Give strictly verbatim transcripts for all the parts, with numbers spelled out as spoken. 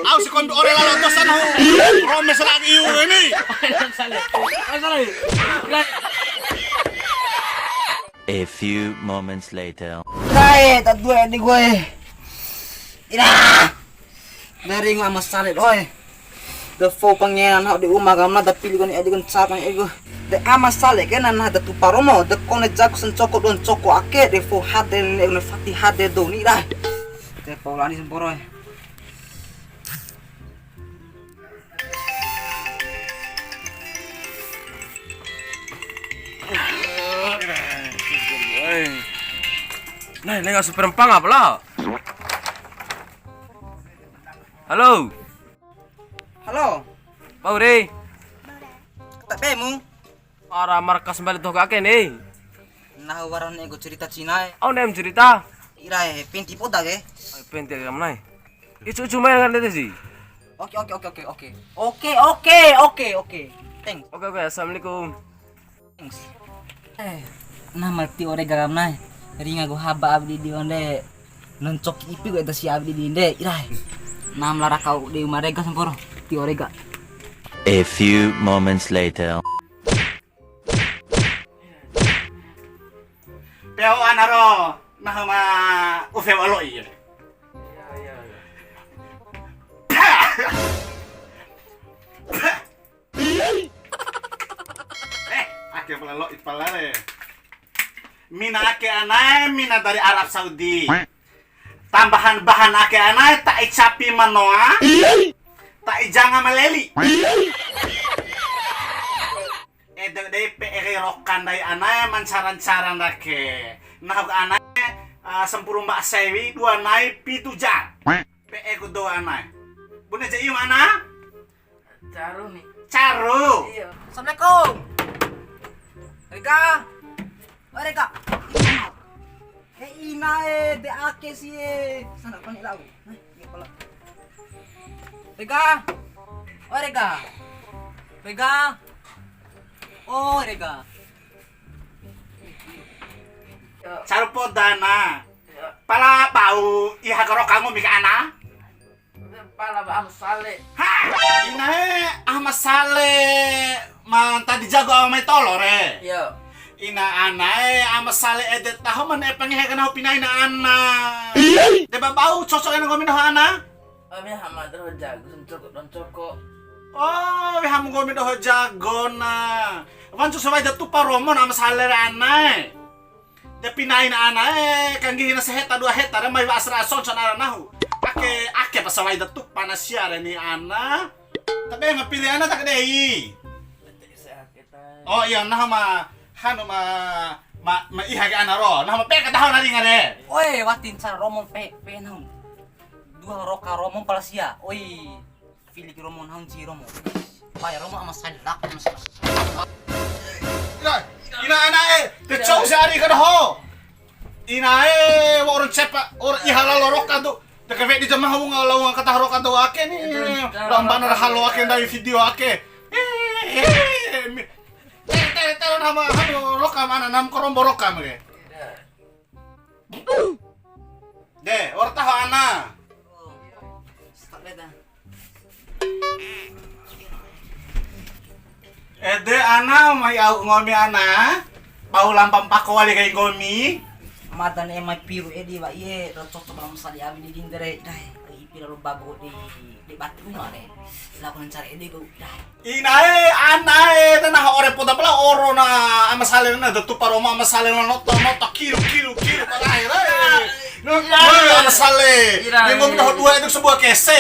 Au si kombi ore lalo tosan ho. Promes lagi iu ini. A few moments later. Irae, ta dua ede gue. Ira. Dari ngu Ama Sale doe. De fou pangeran hau di uma kamna, da pili kone ede kan sa kone ego. De Ama Sale ke nana da tupa romo, de kone jago sancoko dua ncoko ake, de fou hade ne ne fati hade dou ni rai. De fou lani semporo e. Nah, ini nggak super empang apa lah? Halo. Halo. Pau re. Tabe mu? Ara markas mbali doho ake ni. Nahu wara ne'e ku cerita Cina e. Au ne'em cerita? Ira e, penti poda ke. Ai, penti ake kamnai. Icu icu mai kan tete si. Oke, oke, oke, oke, oke. Oke, oke, oke, oke. Thanks. Oke, oke, assalamualaikum. Thanks. Eh, nah, mati ore garam nai. Ringa ku haba abdi di onde. Noncoki ipi ku eta si abdi di nde. Ira e. Nam lara kau di uma rega semporo. Ti ore ga. A few moments later. Peo ana ro, nahu ma ufe walo iye. Iya, iya, iya. Eh, ake pala lo ipala le. Mina ake anae, mina dari Arab Saudi. Tambahan bahan ake anae, ta'i capi manoa, ta'i janga maleli. Ede dei pe'e kai roka ndai anae ma ncara-ncara ndake. Nahu ka anae, ah, sampuru mba'a sewi, dua nai, pitu ja. Pe'e ku dou anae. Bune ja iu ana? Caru ni. Caru. Iya. Assalamualaikum. Rega. Oi, Rega. Eh, ina e, de ake si e. Sana pani lau. Nah, iya pala. Rega. Oi, Rega. Rega. Oh, Rega. Caru podana. Pala bau iha karo kangu mika ana. Pala ba Ahmad Saleh. Ha, inae Ahmad Saleh. Ma ntadi jago ama mai tolo re. Iya. Ina anae Ahmad Saleh ede taho ma ne'e pangehe kana hopi nai na ana. De ba bau cocok ena nggomi doho ana. Ami hama doho jago, doncoko, doncoko. Oh, we hamu nggomi doho jago na. Wancu sawai da tupa romo na Ahmad Saleh re anae. De pinaina ana e, kanggihi na seheta dua heta re mai wa'a sara'a sonco na ara nahu. Ake, ake pa sawai da tupa na sia re ni ana. Tabe ma pili ana ta ke dei. Oh iya, nahu ma, hanu ma, ma, ma iha ke ana ro. Nahu ma pe ka dahu na ringa re. Oe, wati ncara romo pe, pe nahu. Dua roka romo pala sia. Oi. Fili ki romo nahu nci romo. Pai romo ama salak, ama salak. Ina, ina ana e, te cou se ari ka doho. Ina e, wa orang cepa, orang iha lalo roka tu. Te ke wedi jamaah wunga, la wunga kata roka tu ake ni. Lambana ra halo ake ndai video ake. Eh, eh, mi-, te, te, te, nama hanu roka mana, nam korombo roka mage. De, ora taho ana. Ede ana mai au nggomi ana. Bau lampa mpako wali kai nggomi. Mada ne'e mai piru edi wa iye, ro cocok lam sali abi di dindere. Dai, ipi lalo bago di, di batu mare. Laku ncara ede go, dai. Inae, anae, te naha ore poda pala oro na ama sale na, da tupa romo ama sale na noto, noto, kilu, kilu, kilu, pala akhir, eh. No, no, ama sale. Ira, ira. Nggomi doho dua itu sebuah kese.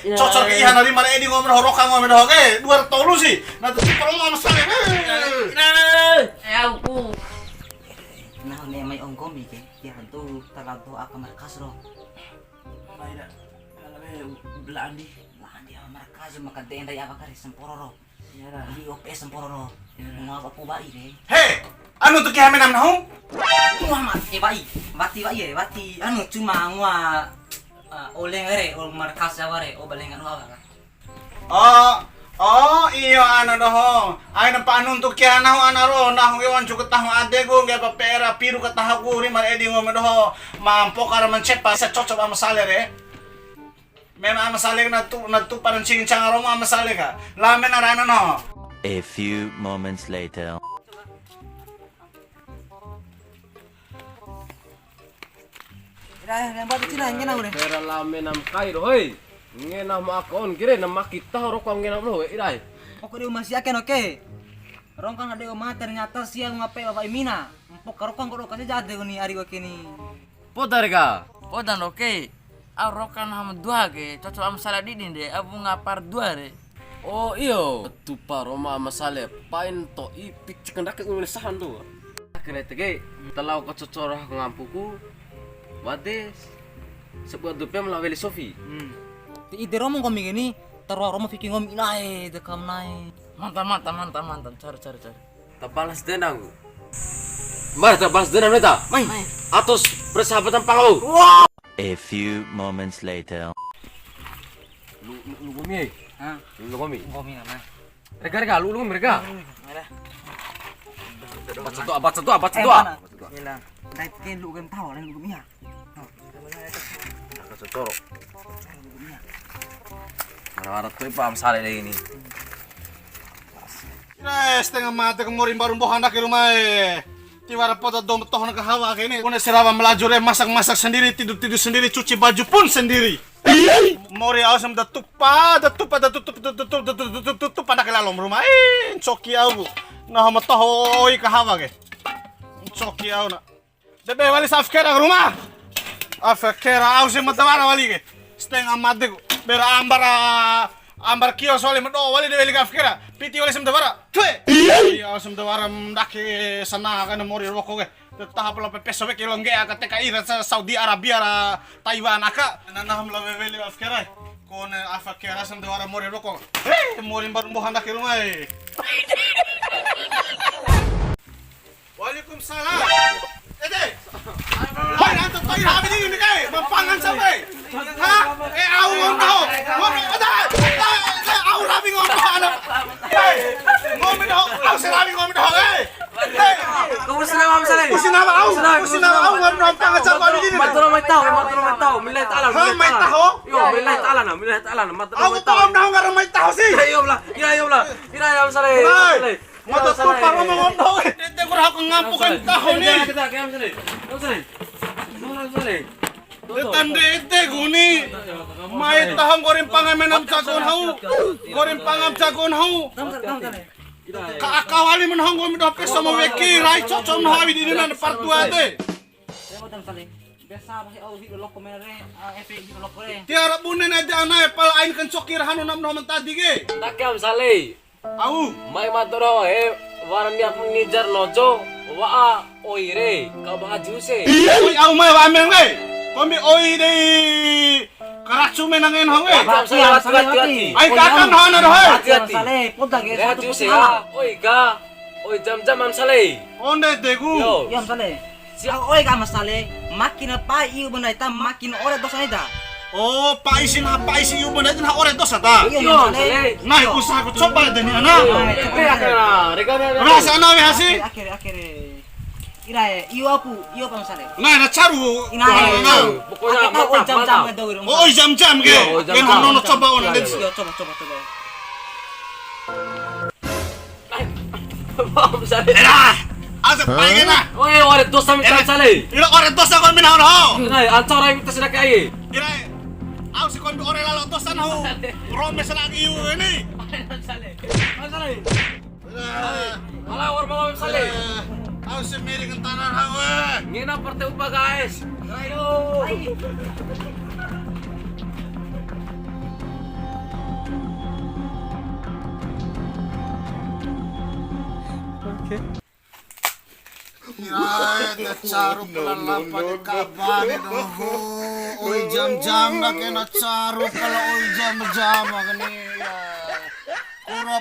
Ira. Cocok ke iha nari mara edi nggomi doho roka nggomi doho ke, dua ratus tolu sih. Na da tupa romo ama sale. Eh. Ira, ira, ira. Eh, aku. Nah, ne'e mai onggomi ke, ya tentu tergantung aka markas ro. Mai da, kalau be belaan di. Belaan di ama markas, maka dendai apa kare semporo ro. Iya, ra. Di O P S semporo ro. Iya, ra. Ngoa ba pu ba'i re. He, anu tu ki hame nam nahu? Ngoa ma, eh, ba'i. Wati ba'i e, wati. Anu cuma ngoa, eh, oleng re, oleng markas apa re, o balengan apa. Oh, Oh, iyo, ana doho. Aina pa nuntu kia nahu ana ro, nahu ke wancu ke taho adeku, ngge pa pera piru ke taho ku, ri mar edi nggomi doho. Ma mpoka ra ma ncepa, sa cocok ama Sale re. Mena ama Sale na tu, na tu para ncing canga romo ama Sale ka. La mena rana no. A few moments later. Ira, lembo di Cina, ngena ure. Pera la mena ma kai ro, hoi. Ngena ma akon kire, na maki taho roko ngena lo, ira. Pokok di uma sia ke no ke. Rongkang ade uma ternyata sia ngape bapak imina. Mpok rongkang kodo kasi jade ni ari wake ni. Poda re ka? Poda ndo ke. Au rongkang hama dua ke, cocok ama Sale didin de, au ngapar dua re. Oh, iyo. Tupa roma ama Sale, pain to'i picik ndake umil sahan tu. Akhirnya tege, telau kacocoro ngampuku, wade, sebuah dupe mela weli Sofi. Hmm. Ti ide romo nggomi gini, terus romo fiki nggomi inae, dekam nae. Mantap, mantap, mantap, mantap. Cari, cari, cari. Tabalas dendam ku. Mari tabalas dendam neta. Mai. Atas persahabatan pangau. A few moments later. Lu, lu, lu nggomi, eh? Hah? Lu nggomi. Nggomi nama. Rega, rega, lu, lu nggomi, rega. Mera. Baca doa, baca doa, baca doa. Bismillah. Ndai ke lu kan tahu, lu nggomi ya. Ka cocoro. Wara-wara to'i pa ama Sale dei ni. Ira, setengah mate ke mori mbaru mboha ndake rumae. Tiwara poda dou ma tohona kahawa ke ni. Kone serawa melaju re, masak-masak sendiri, tidur-tidur sendiri, cuci baju pun sendiri. Mori au sama da tupa, da tupa, da tutup, tutup, tutup, tutup, tutup, tutup, tutup, ndake lalo rumae. Ncoki au. Nah, ma tohoi kahawa ke. Ncoki au na. De be wali sa afkera ke ruma. Afkera au si ma da wara wali ke. Setengah mate ku. Bera ambar, ah, ambar kios wali ma do wali de weli ke afkera. Piti wali si ma da wara. Tue. Iya, si ma da wara ndake sana ka na mori woko ke. Te taho pala pepeso weki lo ngge'e aka T K I ra sa-, Saudi Arabia ra Taiwan aka. Na nahu ma lao weli afkera. Kone afkera si ma da wara mori woko. Hei, mori mbaru mboha ndake ruma e. Waalaikumsalam. Ede. Hai, nanti to'i rawi ni, ni, eh, ma pangan sampai. Ha? Eh, au nggomi doho. Nggomi, ede, ede, ede, au rawi nggomi doho, ana. Eh, nggomi doho, au si rawi nggomi doho, eh. Eh. Kau usin apa, Mas Ale? Usin apa, au? Usin apa, au? Nggomi doho pangan sampai ni, ni. Matur mai tahu, matur mai tahu. Millahi ta'ala, ha, millahi ta'ala. Mai tahu? Yo, millahi ta'ala na, millahi ta'ala na. Matur mai tahu. Au tahu nggomi doho ngarang mai tahu si. Ya, ya, Allah. Ya, ya, Allah. Ira ya, Mas Ale. Hai. Mas Ale. Mata tupa romo nggomi doho. Ede ku raho ngampu kai taho ni. Ede ndede ku ni. Mai taho nggori mpangan mena ma jago nahu. Nggori mpangan ma jago nahu. Ka aka wali mena nggomi doho peso ma weki rai cocok nahu awi di nina part dua de. Biasa, au video loko mena re, ah, efek video loko re. Tiwara bune na ede ana e, pala ain ka ncoki ra hanu nam doho ma ntadi ke. Ndake Mas Ale. Au. Mai matur ho, he, wara ni aku ngejar lojo, wa'a oi re, ka ba Haji Huse. Oi, au mai wa'a mena nggahi. Kombi oi dei karacu mena ngena ho nggahi. Hati, hati, hati, hati. Ai kakang ho ana doho, he. Hati, hati. Mas Ale, poda ke, Haji Huse, ya. Oi ka, oi jam-jam Mas Ale. Onde degu. Yo. Yo, Mas Ale. Sia, oi ka Mas Ale, makin pa'i iu ba ndai ta, makin ore dosa ita. Oh, pa'i si na, pa'i si iu ba ndai ta, na ore dosa ta. Iyo, Mas Ale. Nah, usaha ku coba deni ana. Rasa ana we hasi. Akhir, akhir. Ira e, iu apu, iu apa Mas Ale? Nah, na caru. Ina e. Pokoknya mantap, mantap. Oh, jam-jam ke. Iyo, jam-jam. Nono coba ona. Iyo, coba, coba, coba. Mas Ale. Era, asa pai kena. Oi, ore dosa mita Mas Ale. Ira ore dosa ko mina ho. Nah, ancara mita sida kai. Ira, au si kombi ore lalo dosa nahu. Rome sida iu ini. Mas Ale. Mas Ale. Ala war mama Mas Ale. Au si miri kentana hawe. Ngena parte upa, guys. Ayo. Oke. Ira, ta caru pala lampa de kabane doho. Oi jam-jam na kena caru pala oi jam-jam kene. Ura